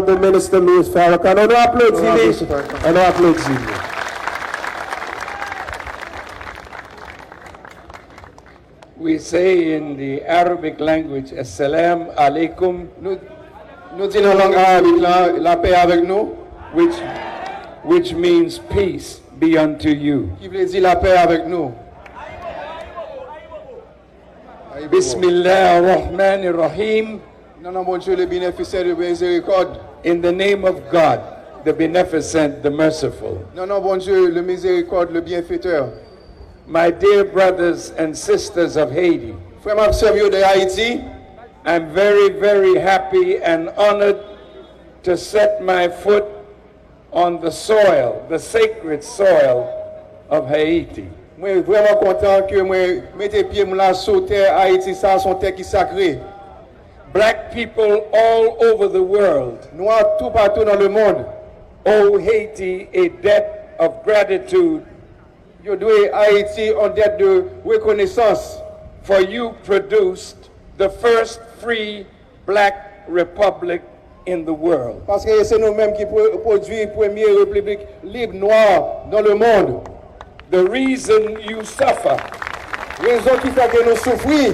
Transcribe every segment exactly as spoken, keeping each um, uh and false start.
Honorable Minister Louis Farrakhan. Ann nou aplodi li. Ann nou aplodi li. We say in the Arabic language, Assalamu alaikum, Nou, nou di nan lang arabik la, lapè avèk nou, which, which means peace be unto you. Ki vle di lapè avèk nou. Bismillah ar-Rahman ar-Rahim. Nan non Bondye, le bienfaiseur, le miséricorde. In the name of God, the beneficent, the merciful. Nan non Bondye, le miséricorde, le bienfaiteur. My dear brothers and sisters of Haiti, Frè m ak sè m yo de Ayiti, I'm very, very happy and honored to set my foot on the soil, the sacred soil of Haiti. Mwen vrèman kontan ke mwen mete pye m la sou tè Ayiti, sa se yon tè ki sakre. Black people all over the world Nwa toupatou nan lemond owe Haiti a debt of gratitude. Yo dwe Ayiti yon dèt de rekonesans. For you produced the first free black republic in the world. Paske se nou menm ki pwo- pwodui premye repiblik lib nwa nan lemond. The reason you suffer Rezon ki fè ke nou soufri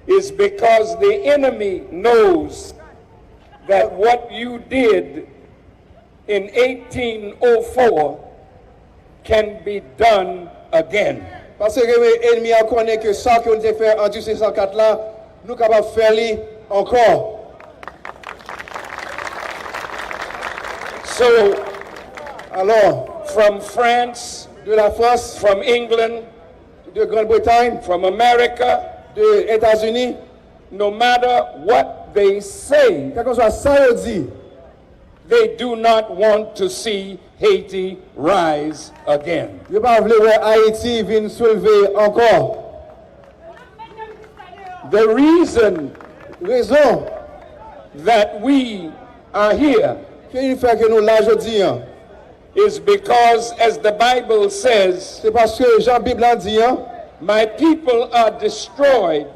is because the enemy knows that what you did in eighteen oh four can be done again. Paske enmi an konnen ke sa ke nou te fè an mil sis san kat la, nou kapab fè li ankò. So, Alò, from France, de la Frans, from England, de Grann Bretay, from America, de Etazini, no matter what they say, kèlkeswa sa yo di, they do not want to see Haiti rise again. Yo pa vle wè Ayiti vin soulve ankò. The reason Rezon that we are here ke li fè ke nou la jodi an is because, as the Bible says, se paske jan Bib la di an, my people are destroyed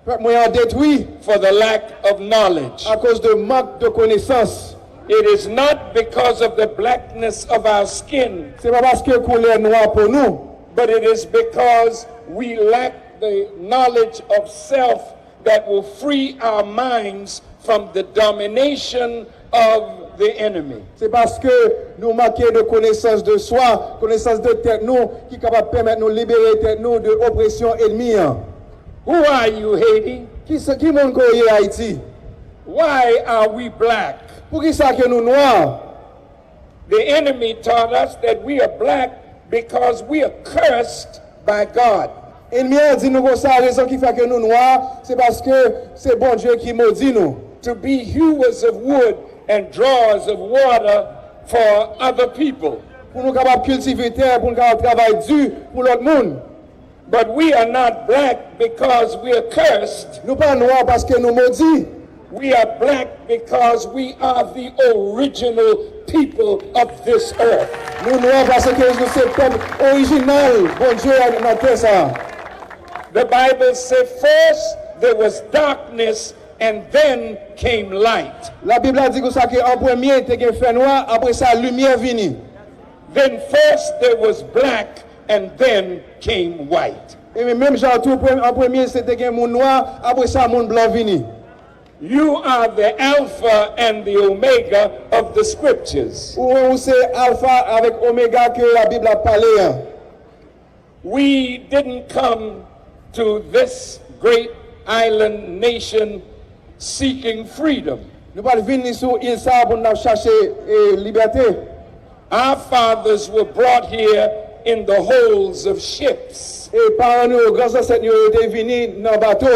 pèp mwen an detwi for the lack of knowledge. Akoz de mank de konesans. It is not because of the blackness of our skin, Se pa paske koulè nwa po nou, but it is because we lack the knowledge of self that will free our minds from the domination of the enemy. Se paske nou manke de konesans de swa, konesans de tèt nou, ki kapab pèmèt nou libere tèt nou de opresyon enmi an. Who are you, Haiti? Ki, se- ki moun ke w ye, Ayiti? Why are we black? Poukisa ke nou nwa? The enemy taught us that we are black because we are cursed by God. Enmi an di nou konsa, rezon ki fè ke nou nwa, se paske se Bondye ki modi nou. To be hewers of wood and drawers of water for other people. Pou nou kapab kiltive tè, pou nou kapab travay di pou lòt moun. But we are not black because we are cursed. Nou pa nwa paske nou modi. We are black because we are the original people of this earth. Nou nwa paske nou se pèp orijinal Bondye a nan tè sa a. The Bible said, first there was darkness and then came light. Labib la di konsa ke an premye te gen fènwa, apre sa limyè vini. Then first there was black and then came white. E men menm jan tou, pre- an premye se te gen moun nwa, apre sa moun blan vini. You are the Alpha and the Omega of the scriptures. Ou menm ou se Alfa avèk Omega ke Labib la pale an. We didn't come to this great island nation seeking freedom. Nou pa t vin ni sou il sa a pou n ap chache e, libète. Our fathers were brought here in the holds of ships. E paran nou yo, gran zansèt nou yo, yo te vini nan bato.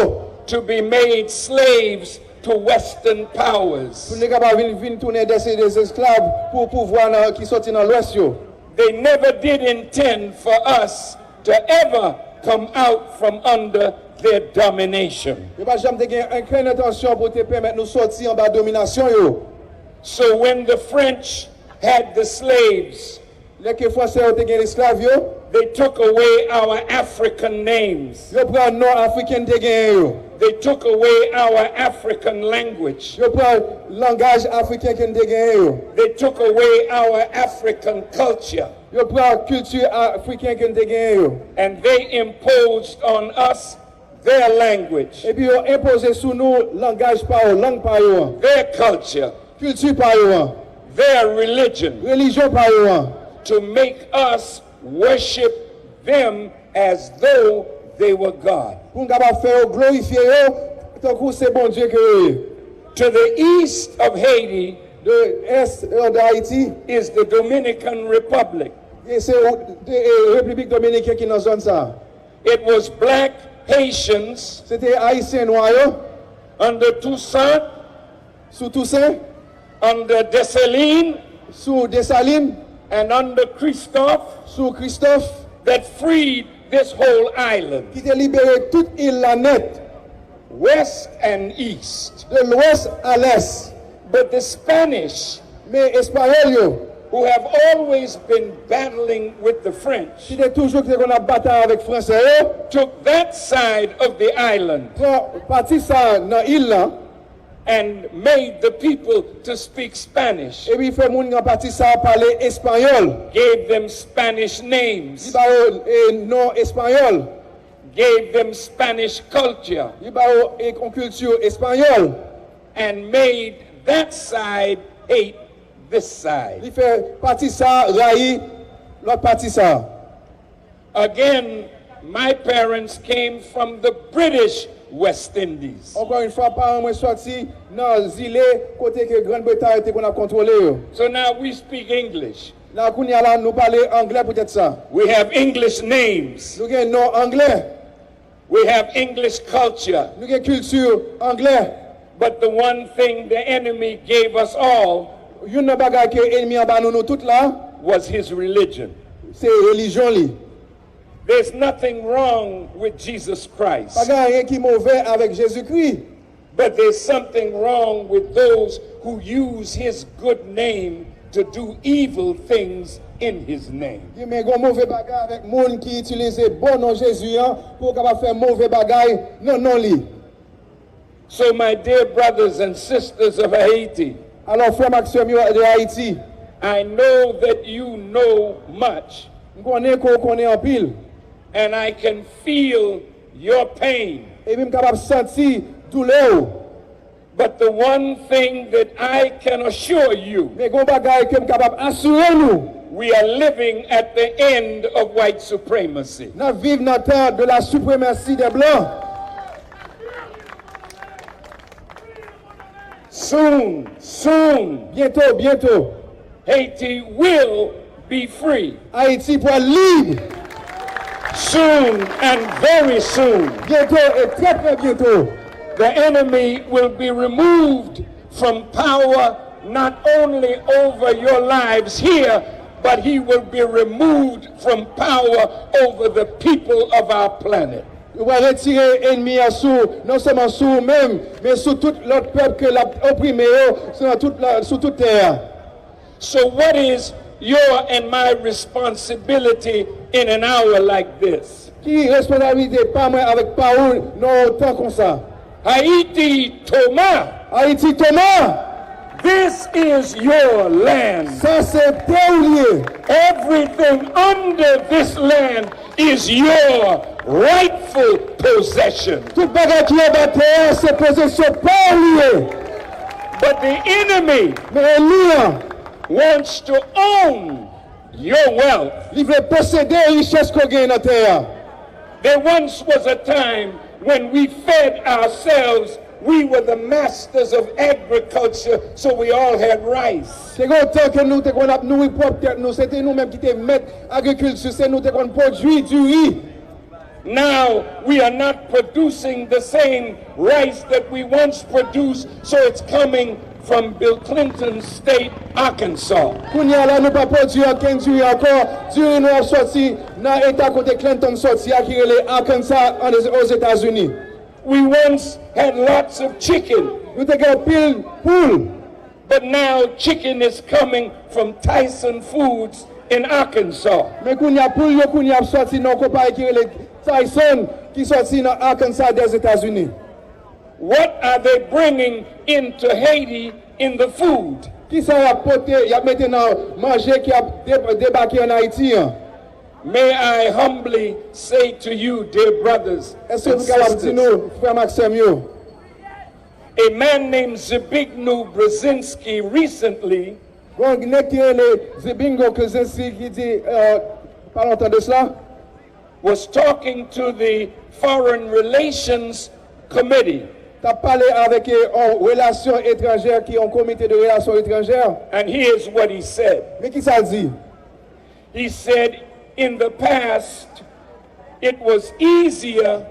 To be made slaves to Western powers. Pou nou kapab vin, vin tounen de, de esklav pou pouvwa nan, ki soti nan lwès yo. They never did intend for us to ever come out from under their domination. Yo pa janm te gen okenn entansyon pou te pèmèt nou sòti anba dominasyon yo. So when the French had the slaves, Lè ke Franse yo te gen esklav yo, They took away our African names. Yo pran non afriken n te genyen yo. They took away our African language. Yo pran langaj afriken ke n te genyen yo. They took away our African culture. Yo pran kilti afriken ke n te genyen yo. And they imposed on us their language, epi yo enpoze sou nou langaj pa yo, lang pa yo an, their culture, kilti pa yo an, their religion, relijyon pa yo an, to make us worship them as though they were God. Pou n kapab fè yo glorifye yo tankou se Bondye ke yo ye. To the east of Haiti, de ès, eh, de Ayiti, is the Dominican Republic. E se, eh, Repiblik Dominiken ki nan zòn sa a. It was black Haitians. Se te Ayisyen nwa yo. Under Toussaint, sou Tousen, under Dessalines, sou Desalin, and under Christophe, sou Kristòf, that freed this whole island, ki te libere tout il la nèt, west and east, de lwès a lès. But the Spanish, men Espayòl yo, who have always been battling with the French, ki te toujou te konn ap batay avèk Fransè yo, took that side of the island, pran pati sa a nan il la, and made the people to speak Spanish, epi fè moun nan pati sa a pale espayòl, gave them Spanish names, li ba yo, eh, non espayòl, gave them Spanish culture, li ba yo, eh, yon kilti espayòl, and made that side hate this side, li fè pati sa a rayi lòt pati sa a. Again, my parents came from the British West Indies. Ankò yon fwa, paran mwen sòti nan zile kote ke Grann Bretay te konn ap kontwole yo. So now we speak English. La, kounye a la, nou pale anglè poutèt sa. We have English names. Nou gen non anglè. We have English culture. Nou gen kilti anglè. But the one thing the enemy gave us all, youn nan bagay ke ènmi an ba nou, nou tout la, was his religion, se relijyon li. There's nothing wrong with Jesus Christ. Pa gen anyen ki move avèk Jezikri. But there's something wrong with those who use his good name to do evil things in his name. Gen, men gen move bagay avèk moun ki itilize bon non Jezi an pou yo kapab fè move bagay nan non li. So, my dear brothers and sisters of Haiti, alò, frè m ak sè m yo de Ayiti, I know that you know much, m konnen ke w konnen anpil, and I can feel your pain, epi m kapab santi doulè w. But the one thing that I can assure you, men gen yon bagay ke m kapab asire nou, we are living at the end of white supremacy. N ap viv nan tan de la suprématie des blancs. Soon, soon, bientôt, bientôt, Haiti will be free. Ayiti pral lib. Soon and very soon, byento e trè, trè byento, the enemy will be removed from power not only over your lives here, but he will be removed from power over the people of our planet. Yo pral retire ènmi an sou, non sèlman sou ou menm, men sou tout lòt pèp ke l ap oprime yo, sou, nan tout la, sou tout tè a. So, what is your and my responsibility in an hour like this? Ki responsablite pa mwen avèk pa ou nan yon tan konsa? Haiti Thomas. Ayiti Toma. This is your land. Sa se tè ou l ye. Everything under this land is your rightful possession. Tout bagay ki anba tè a se pozesyon pa w li ye. But the enemy, men ènmi an, wants to own your wealth. Li vle posede richès ke w genyen nan tè a. There once was a time when we fed ourselves, we were the masters of agriculture, so we all had rice. Te gen yon tan ke nou te konn ap nouri pwòp tèt nou, se te nou menm ki te mèt agrikilti, se nou te konn pwodui diri. Now we are not producing the same rice that we once produced, so it's coming from Bill Clinton's state, Arkansas. Kounye a la, nou pa pwodui ankenn diri ankò. Diri nou ap sòti nan eta kote Clinton sòti a, ki rele Arkansas, an, Ozetazini. We once had lots of chicken. Nou te gen anpil poul. But now chicken is coming from Tyson Foods in Arkansas. Men kounye a, poul yo kounye a ap sòti nan yon konpayi ki rele Tyson, ki sòti nan Arkansas, Dèzetazini. What are they bringing into Haiti in the food? Kisa y ap pote, y ap mete nan manje ki ap de- debake ann Ayiti an? May I humbly say to you, dear brothers Èske and nou kapab di sisters, nou, frè m ak sè m yo? A man named Zbigniew Brzezinski recently Gen yon nèg ki rele Zbigniew Brzezinski ki di, euh, pa lontan de sila, was talking to the Foreign Relations Committee, t ap pale avèk eh, yon relasyon etranjè ki yon komite de relasyon etranjè. And here's what he said. Men kisa l di? He said, in the past, it was easier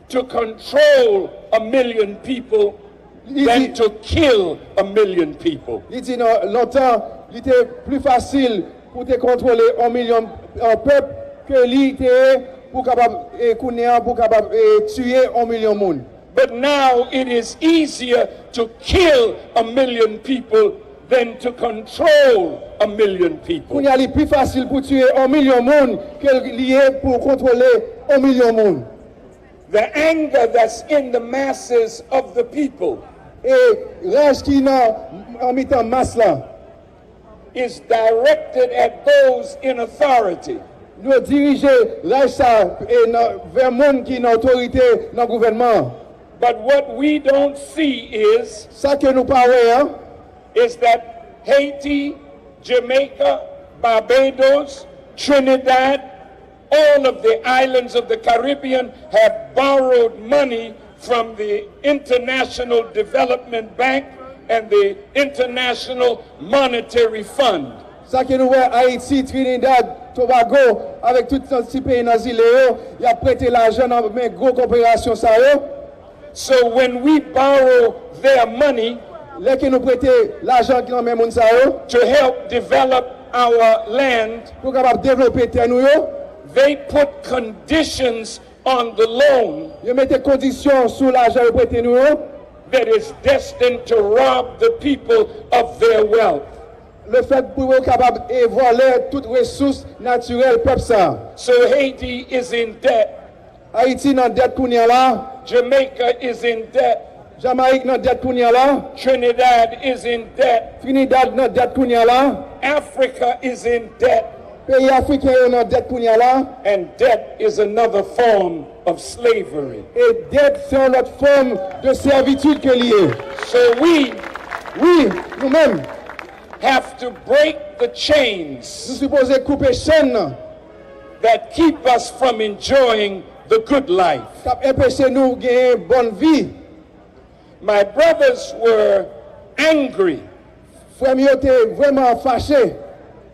to control a million people than to kill a million people. Li di nan lontan, li te pli fasil pou te kontwole yon milyon eh, pèp ke li te ye pou kapab eh, kounye a pou kapab eh, tiye yon milyon moun. But now it is easier to kill a million people than to control a million people. Kounye a li pi fasil pou tiye yon milyon moun ke li ye pou kontwole yon milyon moun. The anger that's in the masses of the people E raj ki nan an mitan mas la is directed at those in authority. Yo dirije raj sa e nan vè moun ki nan otorite nan gouvènman an. But what we don't see is Sa ke nou pa wè an, is that Haiti, Jamaica, Barbados, Trinidad, all of the islands of the Caribbean have borrowed money from the International Development Bank and the International Monetary Fund. Sa ke nou wè Ayiti, Trinidad, Tobago, avèk tout ti peyi nan zile yo, y ap prete lajan nan men gwo kòporasyon sa yo. So when we borrow their money Lè ke nou prete lajan ki nan men moun sa yo to help develop our land, pou kapab devlope tè nou yo, they put conditions on the loan yo mete kondisyon sou lajan yo prete nou yo. that is destined to rob the people of their wealth. Lefèt pou yo kapab e vòlè tout resous natirèl pèp sa. So Haiti is in debt. Ayiti nan dèt kounye a la. Jamaica is in debt. Jamayik nan dèt kounye a la. Trinidad is in debt. Trinidad nan dèt kounye a la. Africa is in debt. Peyi afriken yo nan dèt kounye a la. And debt is another form of slavery. E dèt se yon lòt fòm de sèvitid ke li ye. So we Wi, nou menm, have to break the chains nou sipoze koupe chèn nan that keep us from enjoying the good life. K ap enpeche nou genyen bòn vi. My brothers were angry Frè m yo te vrèman fache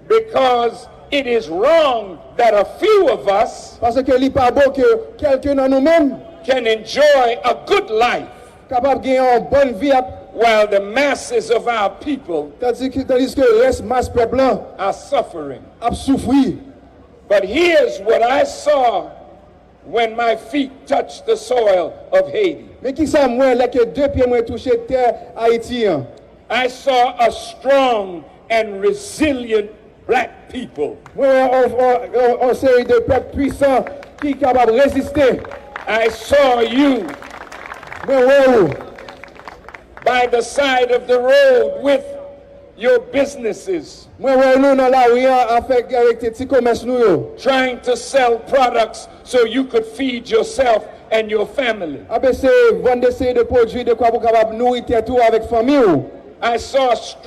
because it is wrong that a few of us paske li pa bon ke kèlke nan nou menm can enjoy a good life kapab gen yon bòn vi ap while the masses of our people tandis ke tandis ke rès mas pèp lan are suffering. Ap soufri. But here's what I saw when my feet touched the soil of Haiti. Men kisa m wè lè ke de pye mwen touche tè Ayiti an? I saw a strong and resilient black people. Mwen wè yon- yon- yon- yon seri de pèp pwisan ki kapab reziste. I saw you Mwen wè ou. By the side of the road with your businesses. Mwen wè nou nan lari an afè avèk ti komès nou yo. Trying to sell products so you could feed yourself and your family. Ap eseye vann de seri de pwodui de kwa pou kapab nouri tèt ou avèk fanmi ou. I saw strong